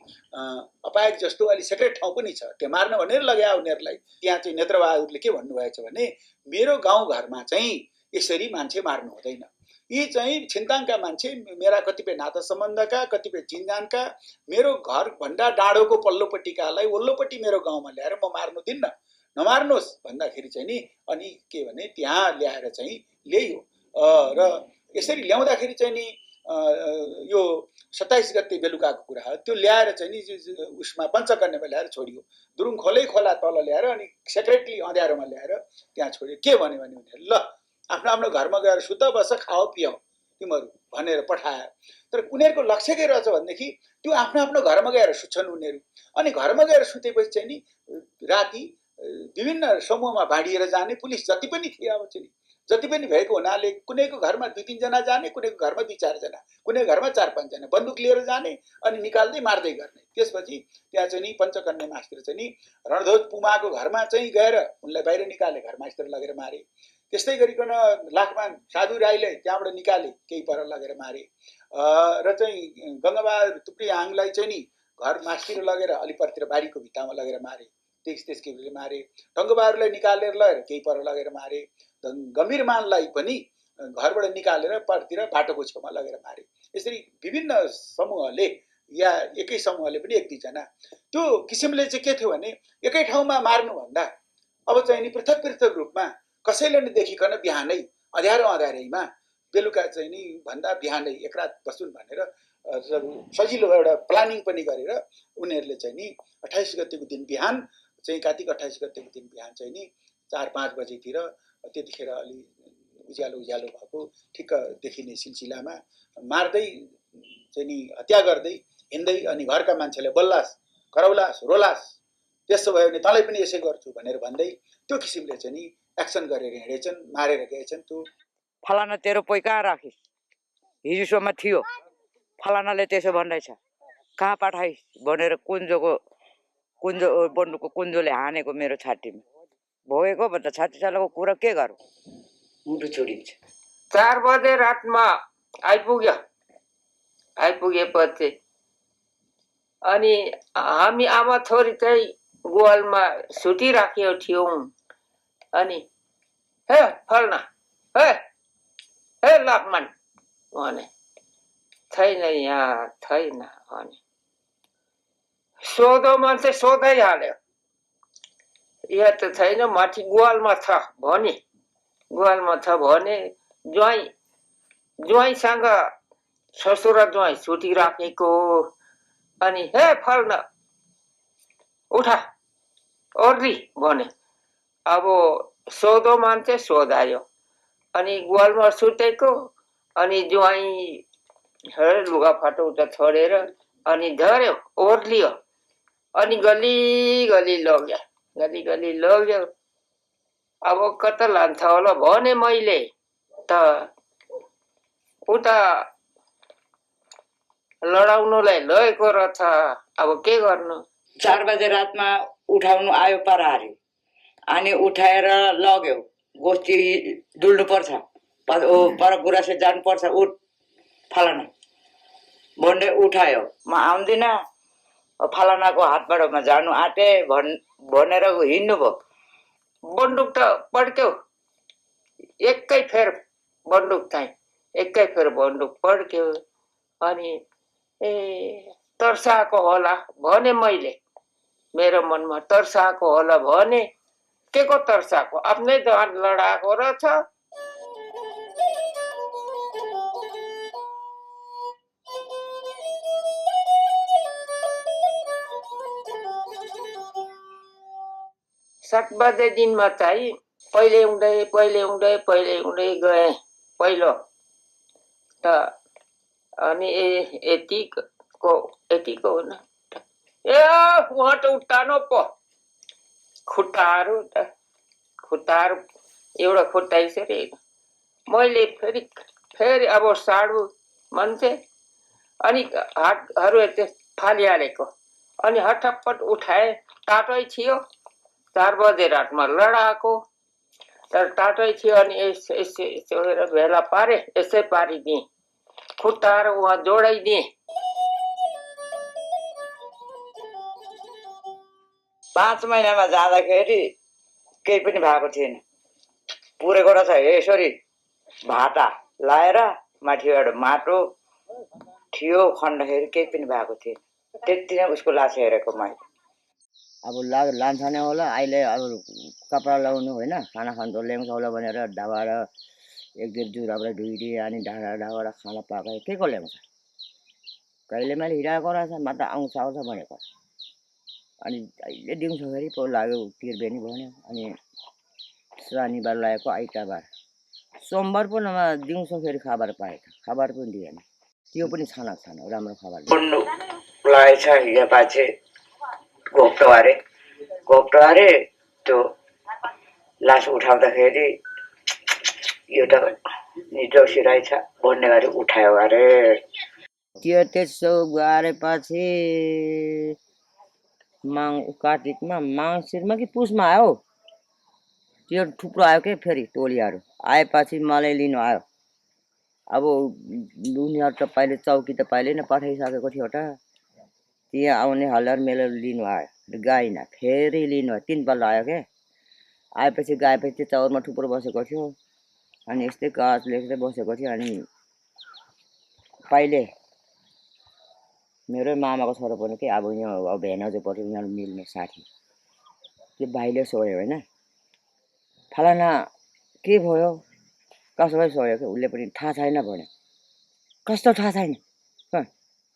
अपायक जस्तो अलि सेक्रेट ठाउँ पनि छ, त्यो मार्न भनेर लगाए उनीहरूलाई। त्यहाँ चाहिँ नेत्रबहादुरले के भन्नुभएछ भने मेरो गाउँघरमा चाहिँ यसरी मान्छे मार्नु हुँदैन। यी चाहिँ छिन्ताङका मान्छे मेरा कतिपय नाता सम्बन्धका, कतिपय चिनजानका, मेरो घरभन्दा डाँडोको पल्लोपट्टिकालाई वल्लोपट्टि मेरो गाउँमा ल्याएर म मार्नु दिन्न, नमार्नुहोस् भन्दाखेरि चाहिँ नि अनि के भने त्यहाँ ल्याएर चाहिँ ल्याइयो। र यसरी ल्याउँदाखेरि चाहिँ नि यो 27 गते बेलुकाको कुरा हो। त्यो ल्याएर चाहिँ नि उसमा पञ्चकन्यामा ल्याएर छोडियो। दुरुङ खोला तल ल्याएर अनि सेक्रेटली अँध्यारोमा ल्याएर त्यहाँ छोड्यो। के भन्यो भने उनीहरू ल आफ्नो आफ्नो घरमा गएर सुत बस खाओ पियो तिमीहरू भनेर पठायो। तर उनीहरूको लक्ष्य के रहेछ भनेदेखि त्यो आफ्नो आफ्नो घरमा गएर सुत्छन् उनीहरू। अनि घरमा गएर सुतेपछि चाहिँ नि राति विभिन्न समूहमा बाँडिएर जाने। पुलिस जति पनि थिए अब चाहिँ जति पनि भएको हुनाले कुनैको घरमा 2-3 जना जाने, कुनैको घरमा 2-4 जना, कुनैको घरमा 4-5 जना बन्दुक लिएर जाने अनि निकाल्दै मार्दै गर्ने। त्यसपछि त्यहाँ चाहिँ नि पञ्चकन्या मास्टर चाहिँ नि रणध्वज पुमाको घरमा चाहिँ गएर उनलाई बाहिर निकाले, घर मास्टर लगेर मारे। त्यस्तै गरिकन लाखमान साधु राईलाई त्यहाँबाट निकाले, केही पर लगेर मारे। र चाहिँ गङ्गाबहादुर तुप्रीहाङलाई चाहिँ नि घर मास्तिर लगेर अलिपरतिर बारीको भित्तामा लगेर मारे। त्यसकै मारे। टङ्कबहादुरलाई निकालेर लगेर केही पर लगेर मारे। गम्भीरमानलाई पनि घरबाट निकालेर परतिर बाटोको छेउमा लगेर मारे। यसरी विभिन्न समूहले या एकै समूहले पनि 1-2 जना त्यो किसिमले चाहिँ के थियो भने एकै ठाउँमा मार्नुभन्दा अब चाहिँ नि पृथक पृथक रूपमा कसैले नै देखिकन बिहानै अँध्यारैमा बेलुका चाहिँ नि भन्दा बिहानै एक रात बसुन् भनेर सजिलो एउटा प्लानिङ पनि गरेर उनीहरूले चाहिँ नि 28 गतेको दिन बिहान चाहिँ कार्तिक 28 गतेको दिन बिहान चाहिँ नि 4-5 बजेतिर त्यतिखेर अलि उज्यालो भएको ठिक्क देखिने सिलसिलामा मार्दै चाहिँ नि हत्या गर्दै हिँड्दै अनि घरका मान्छेले बोल्लास कराउलास रोलास त्यसो भयो भने तँलाई पनि यसै गर्छु भनेर भन्दै त्यो किसिमले चाहिँ नि एक्सन गरेर हिँडेछन्, मारेर गएछन्। त्यो फलाना तेरो पोइ कहाँ राखिस्, हिजोसम्म थियो, फलानाले त्यसो भन्दैछ, कहाँ पठाइस् भनेर कुञ्जो बन्नुको कुञ्जोले हानेको मेरो छातीमा भोगेको भन्छ। छाती चालेको कुरा के गरौँ, मुटु छोडिन्छ। 4 बजे रातमा आइपुगेपछि अनि हामी आमा छोरी चाहिँ गोवालमा सुतिराखेको थियौँ। अनि हे फल्ना हे लक्ष्मण भने छैन यहाँ छैन भने सोधो मान्छे सोधाइहाल्यो, यहाँ त छैन माथि गोवालमा छ भने ज्वाइँसँग ससुर ज्वाइँ सुतिराखेको। अनि हे फल्न उठा ओर्ली भने अब सोधो मान्छे सोधायो। अनि गोवालमा सुतेको अनि ज्वाइँ लुगाफाटा उता छोडेर अनि झऱ्यो ओर्लियो अनि गली लग्यो। अब कता लान्छ होला भने मैले त उता लडाउनुलाई लगेको रहेछ। अब के गर्नु, 4 बजे रातमा उठाउनु आयो परारी अनि उठाएर लग्यो। गोष्ठी डुल्नु पर्छ, पर गुराँसे जानुपर्छ, उठ फलाना भन्दै उठायो। म आउँदिनँ, फलानाको हातबाट म जानु आँटे भनेर हिँड्नुभयो। बन्दुक त पड्क्यो, एकै फेर बन्दुक पड्क्यो। अनि तर्साएको होला भने मैले, मेरो मनमा तर्साएको होला भने के को तर्साएको, आफ्नै जान लडाएको रहेछ। सात बजे दिनमा चाहिँ पहिले उड्दै गएँ पहिलो त। अनि यतिको हुन ए उहाँ त उठानो पो खुट्टाहरू एउटा खुट्टा यसरी मैले फेरि अब साडु मान्छे अनि हातहरू यति फालिहालेको अनि हटपट उठाए। टाटै थियो, 4 बजे रातमा लडाएको तर टाटै थियो। अनि यसो भेला पारे, यसै पारिदिएँ। फुटाएर उहाँ जोडाइदिए। 5 महिनामा जाँदाखेरि केही पनि भएको थिएन। पुरेको रहेछ यसरी भाटा लाएर माथिबाट माटो थियो खन्दाखेरि केही पनि भएको थिएन। त्यति नै उसको लास हेरेको मैले। अब लान्छ नै होला अहिले। अब कपडा लगाउनु होइन, खाना खानु ल्याउँछ होला भनेर ढाबाट 1-1 जुराबाट धुइदिए अनि ढाबाट खाना पकाए के को ल्याउँछ। कहिले मैले हिँडाएको रहेछ मात्र आउँछ भनेको। अनि अहिले दिउँसोखेरि पो लाग्यो तिर्बेनी भन्यो। अनि शनिबार लागेको आइतबार, सोमबार पो दिउँसोखेरि खबर पाएँ। खबर पनि दिएन, त्यो पनि छाना राम्रो खबर बन्नु लागेछ। हिजो पछि घोप्टो अरे त्यो लास उठाउँदाखेरि यो त निर्दोषी रहेछ भन्ने गरी उठायो अरे। त्यो त्यसो गरेपछि कार्तिकमा मङ्सिरमा कि पुसमा आयो। त्यो थुप्रो आयो के फेरि टोलीहरू आएपछि मलाई लिनु आयो। अब उनीहरू त पहिले चौकी त पहिले नै पठाइसकेको थियो त। त्यहाँ आउने हल्लार मेलो लिनु आयो। गएन, फेरि लिनु आयो। 3 पल्ट आयो क्या। आएपछि गएपछि चौरमा थुप्रो बसेको थियो। अनि यस्तै कागज लेख्दै बसेको थियो। अनि पहिले मेरो मामाको छोरो पनि के अब यहाँ भेनाजु पऱ्यो यहाँ मिल्ने साथी त्यो भाइले सोध्यो होइन, फलाना के भयो कसोलाई सोध्यो कि उसले पनि थाहा छैन भन्यो। कस्तो थाहा छैन,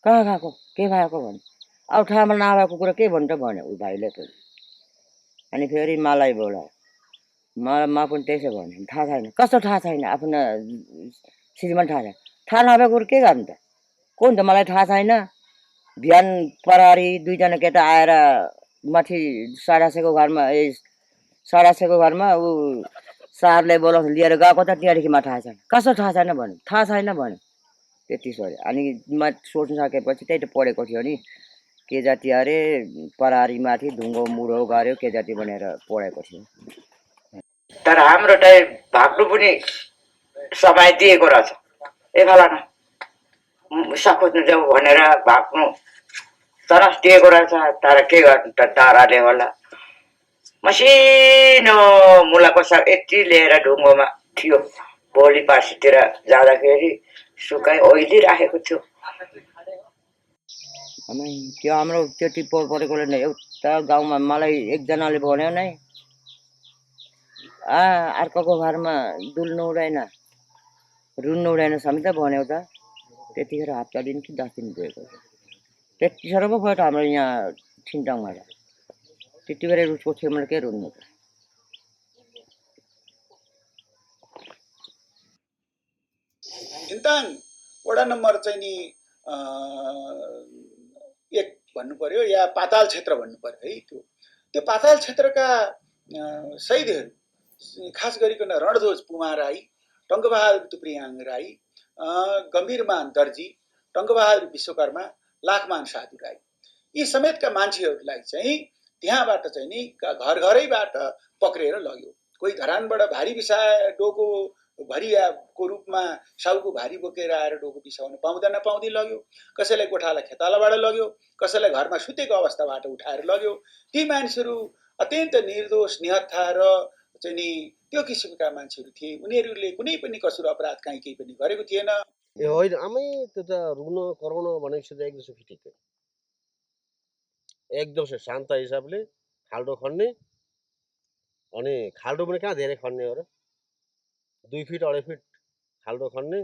कहाँ गएको के भएको भन्यो। अब ठाउँमा नभएको कुरा के भन्नु त भन्यो ऊ भाइले पनि। अनि फेरि मलाई बोलायो। म पनि त्यसो भन्यो। थाहा छैन, कस्तो थाहा छैन, आफ्नो श्रीमान थाहा छैन। थाहा नभएको कुरो के गर्नु त, कुन त मलाई थाहा छैन। बिहान परारी 2 जना केटा आएर माथि साडासेको घरमा ऊ सारले बोलाउँछ लिएर गएको त त्यहाँदेखि म थाहा छैन। कस्तो थाहा छैन भन्यो। थाहा छैन भन्यो। त्यति सोध्यो। अनि म सोच्नु सकेपछि त्यही त पढेको थियो नि के जाति अरे परारी माथि ढुङ्गो मुढो गऱ्यो के जाति भनेर पढेको थियो। तर हाम्रो चाहिँ भाग्नु पनि समय दिएको रहेछ। ए फलाना सखोज्नु जाऊ भनेर भाग्नु तरस दिएको रहेछ। तर के गर्नु त डरले होला। मसिनो मुलाको साग यति लिएर ढुङ्गोमा थियो। भोलि पर्सितिर जाँदाखेरि सुकाइ ओइली राखेको थियो। त्यो हाम्रो त्यति परेकोले नै एउटा गाउँमा मलाई एकजनाले भन्यो नै, अर्कोको घरमा डुल्नु हुँदैन रुन्नु हुँदैन समेत भन्यो त। त्यतिखेर 7 दिन कि 10 दिन गएको थियो। त्यतिखेर पो भयो त हाम्रो यहाँ छिन्ताङमा त। त्यति बेला उसको छेउमा के रुन्नु त। छिन्ताङ वडा नम्बर चाहिँ नि 1 भन्नु पर्यो या पाताल क्षेत्र भन्नु पर्यो है। त्यो पाताल क्षेत्रका शहीदहरू खास गरिकन रणध्वज पुमा राई, टङ्कबहादुर तुप्रियाङ राई, गम्भीरमान दर्जी, टङ्कबहादुर विश्वकर्मा, लाखमान साधु राई यी समेतका मान्छेहरूलाई चाहिँ त्यहाँबाट चाहिँ नि घर घरैबाट पक्रेर लग्यो। कोही धरानबाट भारी बिसाए डोको भरियाको रूपमा साउको भारी बोकेर आएर डोको बिसाउन पाउँदा नपाउँदै लग्यो। कसैलाई गोठाला खेतालाबाट लग्यो, कसैलाई घरमा सुतेको अवस्थाबाट उठाएर लग्यो। ती मान्छेहरू अत्यन्त निर्दोष निहत्था र चाहिँ नि त्यो किसिमका मान्छेहरू थिए। उनीहरूले कुनै पनि कसुर अपराध काहीँ केही पनि गरेको थिएन। ए होइन आमै त्यो त रुन कराउन भनेपछि त एकदम फिटिक एकदम शान्त हिसाबले खाल्डो खन्ने। अनि खाल्डो पनि कहाँ धेरै खन्ने हो र, 2 फिट 2.5 फिट खाल्डो खन्ने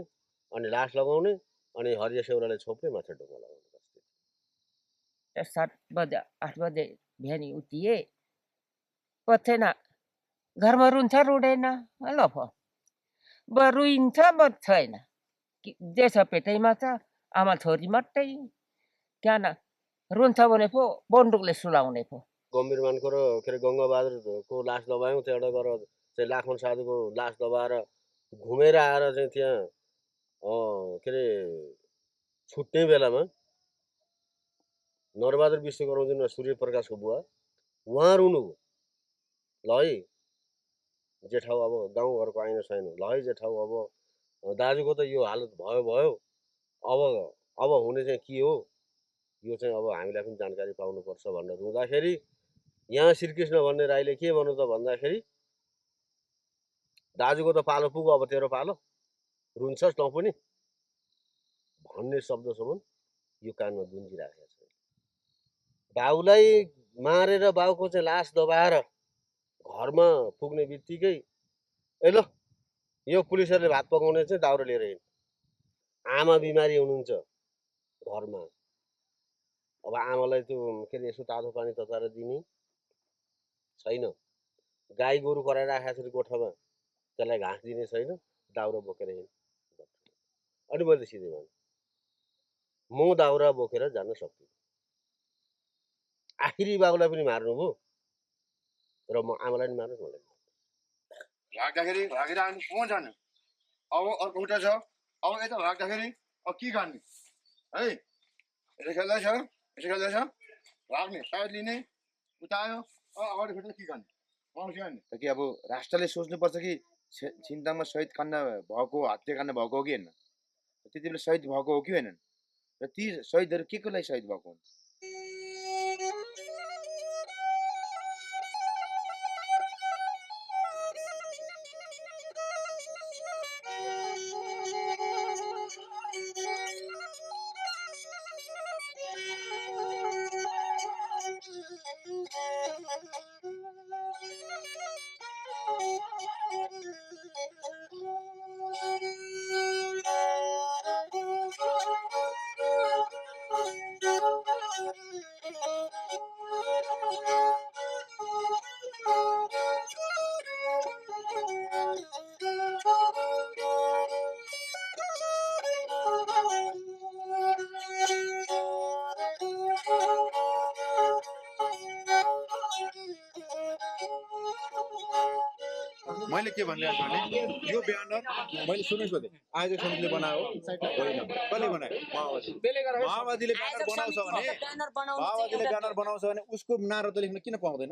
अनि लास लगाउने अनि हरिया सेउराले छोप्ने माथि ढुङ्गा लगाउने। 7 बजे 8 बजे बिहानी उठिए पथेन घरमा रुन्छ रुँदैन ल भ रुइन्छ म छैन जे छ पेटैमा छ। आमा छोरी मात्रै क्या न रुन्छ भने पो बन्दुकले सुलाउने पो। गम्भीरमानको र के अरे गङ्गाबहादुरको लास दबायौँ। त्यहाँबाट गएर चाहिँ लाखमान साधुको लास दबाएर घुमेर आएर चाहिँ त्यहाँ के अरे छुट्ने बेलामा नरबहादुर विश्वकर्मा जुन सूर्य प्रकाशको बुवा उहाँ रुनुभयो। ल है जेठाउ अब गाउँघरको आइन छैन, ल है जेठाउ अब दाजुको त यो हालत भयो अब हुने चाहिँ के हो यो चाहिँ अब हामीलाई पनि जानकारी पाउनुपर्छ भनेर रुँदाखेरि यहाँ श्रीकृष्ण भन्ने राईले के भन्नु त भन्दाखेरि दाजुको त पालो पुग्यो अब तेरो पालो रुन्छस् तँ पनि भन्ने शब्दसम्म यो कानमा गुन्जिरहेको छ। बाउलाई मारेर बाउको चाहिँ लास दबाएर घरमा पुग्ने बित्तिकै ए ल यो पुलिसहरूले भात पकाउने चाहिँ दाउरा लिएर हिँड। आमा बिमारी हुनुहुन्छ घरमा, अब आमालाई त्यो के अरे यसो तातो पानी तताएर दिने छैन, गाई गोरु कराइराखेको छ गोठमा त्यसलाई घाँस दिने छैन, दाउरा बोकेर हिँड। अनि मैले सिधै भने म दाउरा बोकेर जान सक्दिनँ। आखिरी बाबुलाई पनि मार्नुभयो र म आमालाई पनि मार्नु मलाई भाग्दाखेरि भागेर अनि कहाँ जाने? अब अर्को उठा छ, अब यता भाग्दाखेरि अब के गर्ने है? यसो खेल्दैछ भाग्ने सायद लिने उता आयो अगाडि फेरि के गर्ने त कि अब राष्ट्रले सोच्नुपर्छ कि छिन्ताङमा शहीद काण्ड भएको हत्याकाण्ड भएको हो कि होइन, त्यति बेला शहीद भएको हो कि होइनन् र ती शहीदहरू के को लागि शहीद भएको हुन्? मैले के भनिरहेको भने यो ब्यानर मैले सुनेको थिएँ आयोजक समितिले बनायो होइन, कसले बनायो? माओवादीले ब्यानर बनाउँछ भने उसको नारा त लेख्न किन पाउँदैन?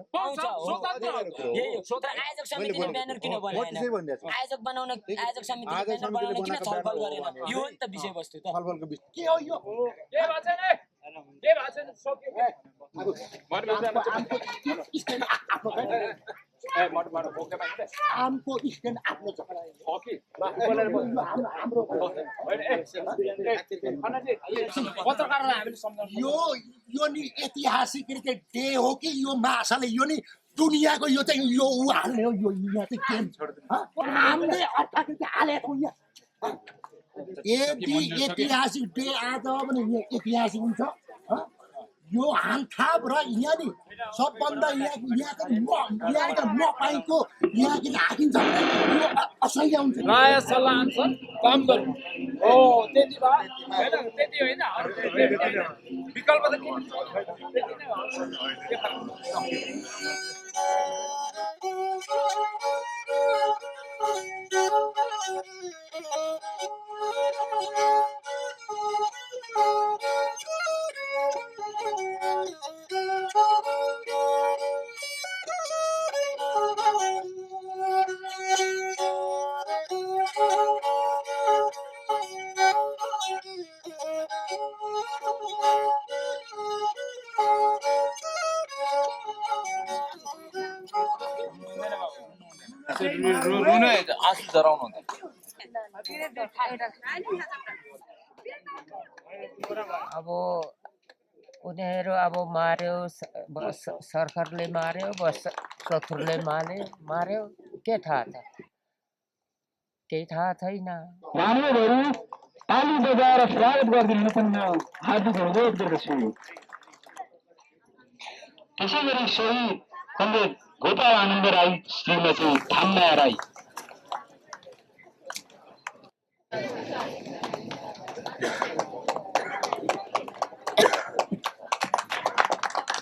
छलफलको विषय के हो यो? आमको स्ट्यान्ड आफ्नो छ यो नि ऐतिहासिक डे हो कि यो माछाले यो नि दुनियाँको यो चाहिँ यो ऊ हाल्ने हो। यो यहाँ चाहिँ गेम हामीले अर्थात् हालेको यहाँ यदि ऐतिहासिक डे आज भने ऐतिहासिक हुन्छ। यो हालथाप र यहाँ नि सबभन्दा यहाँको नपाएको यहाँ किन हाकिन्छ भने यो असह्य हुन्छ। राय सल्लाह अनुसार काम गर्नु हो, त्यति भयो होइन, त्यति होइन विकल्प त के त्यति नै हो। आँसु जराउनु अब उनीहरू अब मार्यो, सरकारले मार्यो, शत्रुले मार्यो, के थाहा छ? केही थाहा छैन। मानवहरू ताली बजाएर स्वागत गरिदिनु पनि म हार्दिक अनुरोध गर्दछु। त्यसै गरी शहीद कमरेड गोपाल आनन्द राई, श्रीमती थाम्या राई।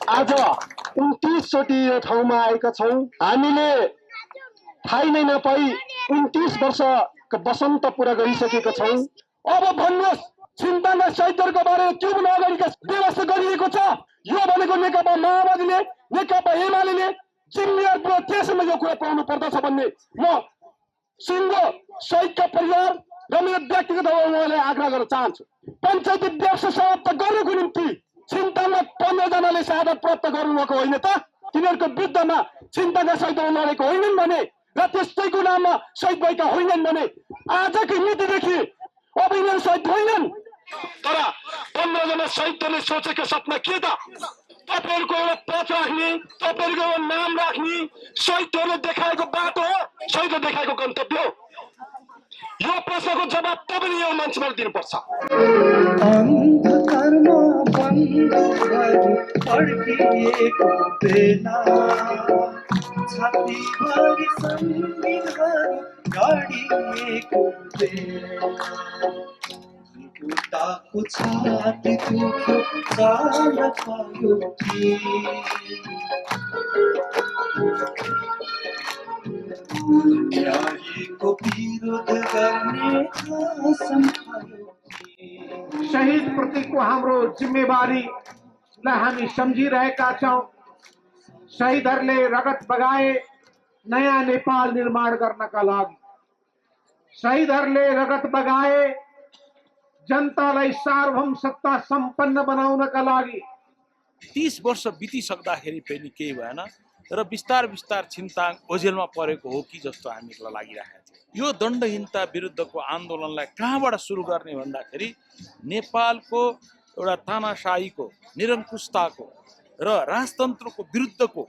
आज 29 चोटि यो ठाउँमा आएका छौँ। हामीले थाहै नै नपाई 29 वर्षको वसन्त पुरा गरिसकेका छौँ। अब भन्नुहोस् छिन्ताङका शहीदहरूको बारेमा के पनि अगाडिका व्यवस्था गरिएको छ? यो भनेको नेकपा माओवादीले, नेकपा एमाले जिम्मेवार त्यसमा यो कुरा पाउनु पर्दछ भन्ने म सिङ्गो शहीदका परिवार र मेरो व्यक्तिगत उहाँलाई आग्रह गर्न चाहन्छु, पञ्चायती व्यवसाय समाप्त गर्नको निम्ति छिन्ताङमा 15 जनाले शहादत प्राप्त गर्नुभएको होइन त? तिनीहरूको विरुद्धमा छिन्ताङका शहीदहरू लडेको होइनन् भने र त्यस्तैको नाममा शहीद भएका होइनन् भने आजको नीतिदेखि अब यिनीहरू शहीद होइनन्। तर 15 जना शहीदले सोचेको सपना के त? तपाईँहरूको एउटा पथ राख्ने, तपाईँहरूको एउटा नाम राख्ने, शहीदहरूले देखाएको बाटो हो, शहीदले देखाएको गन्तव्य हो। यो प्रश्नको जवाब तपाईँले यो मान्छेबाट दिनुपर्छ। अन्धकारमा बन्दहरू पड्किएको बेला छातीभरि सन्धिहरू गाडिएको बेला खुट्टाको छाती दुख्यो चाल पायो कि न्यायको विरोध गर्ने कसम खायो। शहीद प्रतिको हाम्रो जिम्मेवारीलाई हामी सम्झिरहेका छौँ। शहीदहरूले रगत बगाए नयाँ नेपाल निर्माण गर्नका लागि, शहीदहरूले रगत बगाए जनतालाई सार्वभौम सत्ता सम्पन्न बनाउनका लागि। 30 वर्ष बितिसक्दाखेरि पनि केही भएन र बिस्तार बिस्तार छिन्ताङ ओझेलमा परेको हो कि जस्तो हामीलाई लागिरहेको थियो। यो दण्डहीनता विरुद्धको आन्दोलनलाई कहाँबाट सुरु गर्ने भन्दाखेरि नेपालको एउटा तानाशाहीको, निरङ्कुशताको र राजतन्त्रको विरुद्धको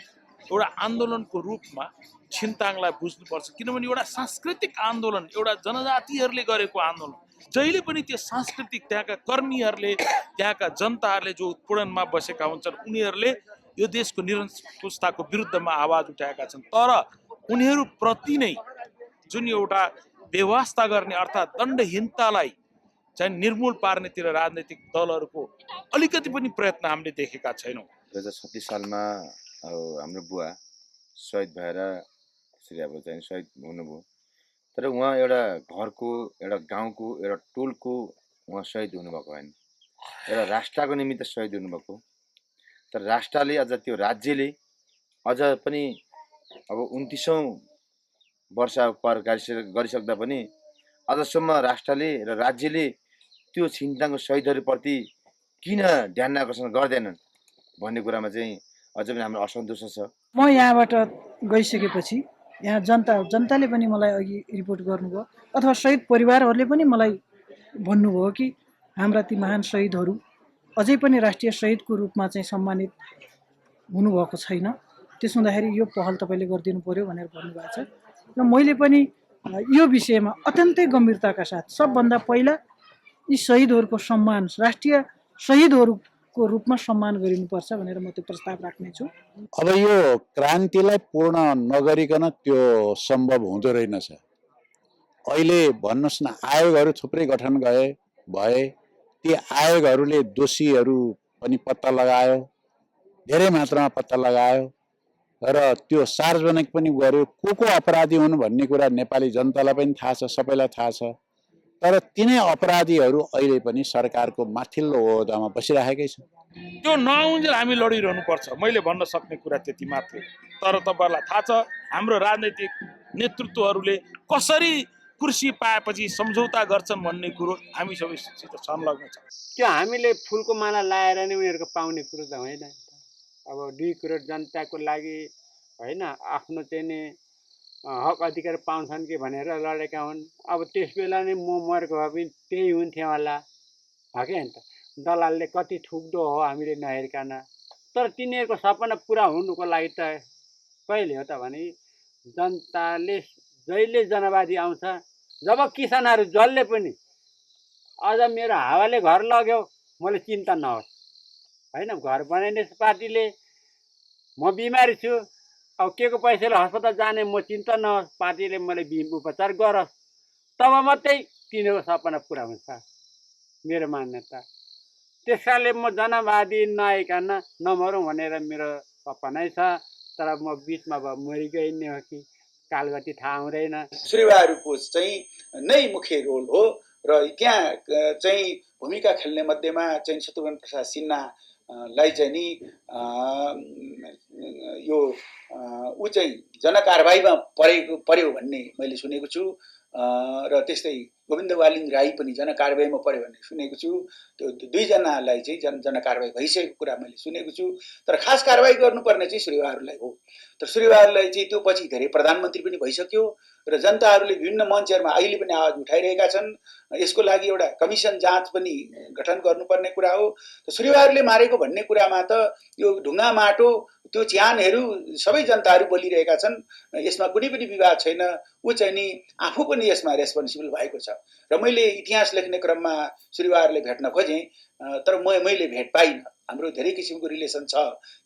एउटा आन्दोलनको रूपमा छिन्ताङलाई बुझ्नुपर्छ। किनभने एउटा सांस्कृतिक आन्दोलन, एउटा जनजातिहरूले गरेको आन्दोलन, जहिले पनि त्यो सांस्कृतिक त्यहाँका कर्मीहरूले, त्यहाँका जनताहरूले जो उत्पीडनमा बसेका हुन्छन् उनीहरूले यो देशको निरङ्कुशताको विरुद्धमा आवाज उठाएका छन्। तर उनीहरूप्रति नै जुन एउटा व्यवस्था गर्ने अर्थात् दण्डहीनतालाई चाहिँ निर्मूल पार्नेतिर राजनैतिक दलहरूको अलिकति पनि प्रयत्न हामीले देखेका छैनौँ। 2036 सालमा हाम्रो बुवा शहीद भएर चाहिँ शहीद हुनुभयो। तर उहाँ एउटा घरको, एउटा गाउँको, एउटा टोलको उहाँ शहीद हुनुभएको होइन, एउटा राष्ट्रको निमित्त शहीद हुनुभएको। तर राष्ट्रले अझ त्यो राज्यले अझ पनि अब 29औं वर्ष पार गरिसक्दा पनि अझसम्म राष्ट्रले र राज्यले त्यो छिन्ताङको शहीदहरूप्रति किन ध्यान आकर्षण गर्दैनन् भन्ने कुरामा चाहिँ अझ पनि हाम्रो असन्तोष छ। म यहाँबाट गइसकेपछि यहाँ जनताले पनि मलाई अघि रिपोर्ट गर्नुभयो अथवा शहीद परिवारहरूले पनि मलाई भन्नुभयो कि हाम्रा ती महान शहीदहरू अझै पनि राष्ट्रिय शहीदको रूपमा चाहिँ सम्मानित हुनुभएको छैन। त्यसो हुँदाखेरि यो पहल तपाईँले गरिदिनु पर्यो भनेर भन्नुभएको छ र मैले पनि यो विषयमा अत्यन्तै गम्भीरताका साथ सबभन्दा पहिला यी शहीदहरूको सम्मान, राष्ट्रिय शहीदहरूको रूपमा सम्मान गरिनुपर्छ भनेर म त्यो प्रस्ताव राख्नेछु। अब यो क्रान्तिलाई पूर्ण नगरिकन त्यो सम्भव हुँदो रहेनछ। अहिले भन्नुहोस् न, आयोगहरू थुप्रै गठन भए, ती आयोगहरूले दोषीहरू पनि पत्ता लगायो, धेरै मात्रामा पत्ता लगायो र त्यो सार्वजनिक पनि गर्यो। को अपराधी हुन् भन्ने कुरा नेपाली जनतालाई पनि थाहा छ, सबैलाई थाहा छ। तर तिनै अपराधीहरू अहिले पनि सरकारको माथिल्लो ओहदामा बसिरहेकै छ। त्यो नआउन्जेल हामी लडिरहनु पर्छ, मैले भन्न सक्ने कुरा त्यति मात्रै। तर तपाईँहरूलाई थाहा छ हाम्रो राजनैतिक नेतृत्वहरूले कसरी कुर्सी पाएपछि सम्झौता गर्छन् भन्ने कुरो हामी सबैसित संलग्न छ। त्यो हामीले फुलको माला लाएर नै उनीहरूको पाउने कुरो त होइन। अब 2 करोड जनताको लागि होइन, आफ्नो चाहिँ नि हक अधिकार पाउँछन् कि भनेर लडेका हुन्। अब त्यस बेला नै म मरेको भए पनि त्यही हुन्थ्यो होला, हो कि अन्त दलालले कति ठुक्दो हो हामीले नहेरिकन। तर तिनीहरूको सपना पुरा हुनुको लागि त कहिले हो त भने जनताले जहिले जनवादी आउँछ, जब किसानहरू जसले पनि अझ मेरो हावाले घर लग्यो मलाई चिन्ता नहोस् होइन, घर बनाइने पार्टीले, म बिमारी छु अब के को पैसाले अस्पताल जाने म चिन्ता नहोस्, पार्टीले मलाई उपचार गरोस्, तब मात्रै तिनीहरूको सपना पुरा हुन्छ मेरो मान्यता। त्यस कारणले म जनवादी नआइकन नमरौँ भनेर मेरो सपनै छ। तर म बिचमा मरिगइ नै हो कि कालगति थाहा हुँदैन। श्रीवाहरूको चाहिँ नै मुख्य रोल हो र त्यहाँ चाहिँ भूमिका खेल्ने मध्येमा चाहिँ शत्रुघ्न प्रसाद सिन्हा लाई चाहिँ नि यो ऊ चाहिँ जनकारबाहीमा पर्यो भन्ने मैले सुनेको छु र त्यस्तै गोविन्द वालिङ राई पनि जनकारबाहीमा पर्यो भन्ने सुनेको छु। त्यो दुईजनालाई चाहिँ जनकारबाही भइसकेको कुरा मैले सुनेको छु। तर खास कारबाही गर्नुपर्ने चाहिँ श्रीवाहरूलाई हो। तर श्रीवाहरूलाई चाहिँ त्यो पछि धेरै प्रधानमन्त्री पनि भइसक्यो र जनताहरूले विभिन्न मञ्चहरूमा अहिले पनि आवाज उठाइरहेका छन्। यसको लागि एउटा कमिसन जाँच पनि गठन गर्नुपर्ने कुरा हो। श्रीवाहरूले मारेको भन्ने कुरामा त यो ढुङ्गा माटो त्यो च्यानहरू सबै जनताहरू बोलिरहेका छन्। यसमा कुनै पनि विवाद छैन। ऊ चाहिँ नि आफू पनि यसमा रेस्पोन्सिबल भएको छ र मैले इतिहास लेख्ने क्रममा श्रीवारले भेट्न खोजेँ तर मैले भेट पाइनँ। हाम्रो धेरै किसिमको रिलेसन छ।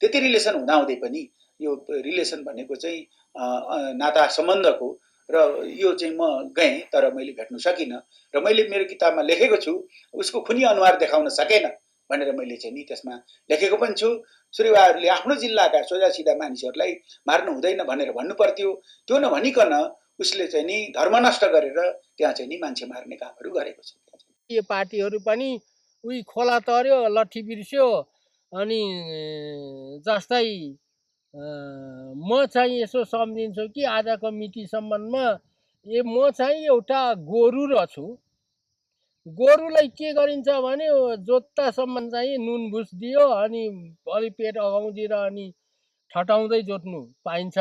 त्यति रिलेसन हुँदाहुँदै पनि यो रिलेसन भनेको चाहिँ नाता सम्बन्धको र यो चाहिँ म गएँ तर मैले भेट्न सकिनँ र मैले मेरो किताबमा लेखेको छु उसको खुनी अनुहार देखाउन सकेन भनेर मैले चाहिँ नि त्यसमा लेखेको पनि छु। श्रीवारले आफ्नो जिल्लाका सोझा सिधा मानिसहरूलाई मार्नु हुँदैन भनेर भन्नु पर्थ्यो। त्यो नभनिकन उसले चाहिँ नि धर्म नष्ट गरेर त्यहाँ चाहिँ नि मान्छे मार्ने कामहरू गरेको छ। यो पार्टीहरू पनि उही खोला तर्यो लट्ठी बिर्स्यो अनि जस्तै म चाहिँ यसो सम्झिन्छु कि आजको मितिसम्ममा म चाहिँ एउटा गोरु रहेछु। गोरुलाई के गरिन्छ भने जोत्तासम्म चाहिँ नुन भुस दियो अनि अलि पेट अगाउँदिएर अनि ठटाउँदै जोत्नु पाइन्छ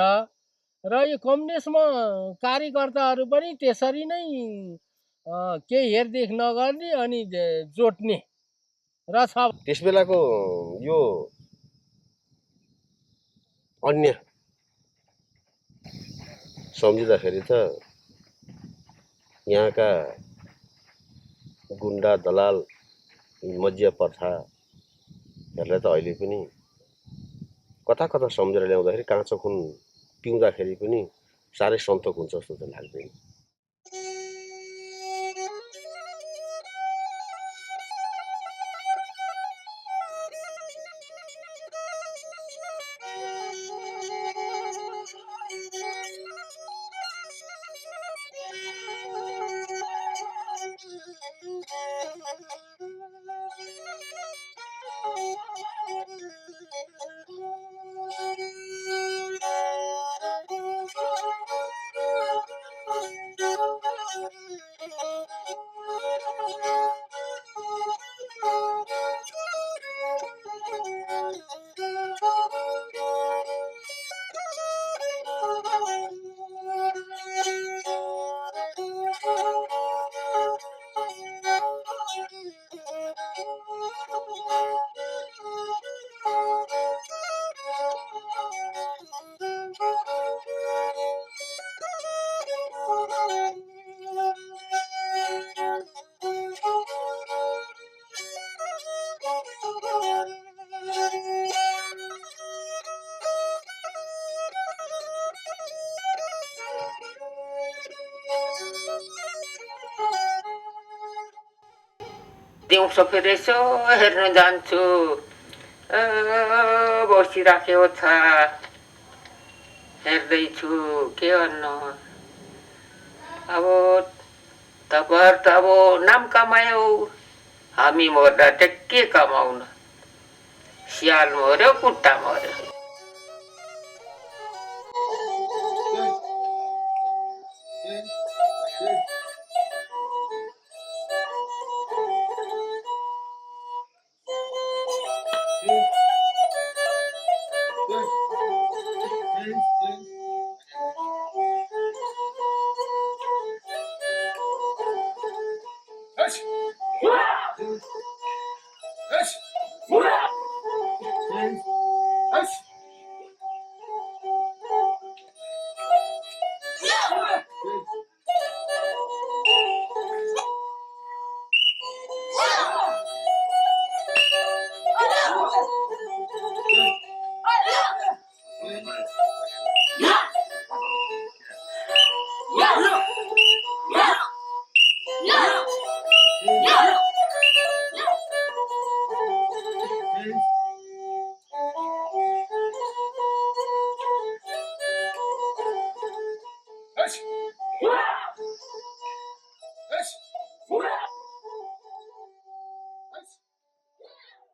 र यो कम्युनिस्टमा कार्यकर्ताहरू पनि त्यसरी नै केही हेरदेख नगर्ने अनि जोट्ने र छ। त्यस बेलाको यो अन्य सम्झिँदाखेरि त यहाँका गुन्डा दलाल मज्य प्रथाहरूलाई त अहिले पनि कता कता सम्झेर ल्याउँदाखेरि काँचो खुन पिउँदाखेरि पनि साह्रै सन्तोक हुन्छ जस्तो त लाग्दैन। दिउँसो फेरि यसो हेर्न जान्छु बसिराखेको छ हेर्दैछु के गर्नु। अब तपाईँहरू त अब नाम कमायौ हामी मर्दा त के कमाउनु। स्याल मर्यो कुट्टा मर्यो।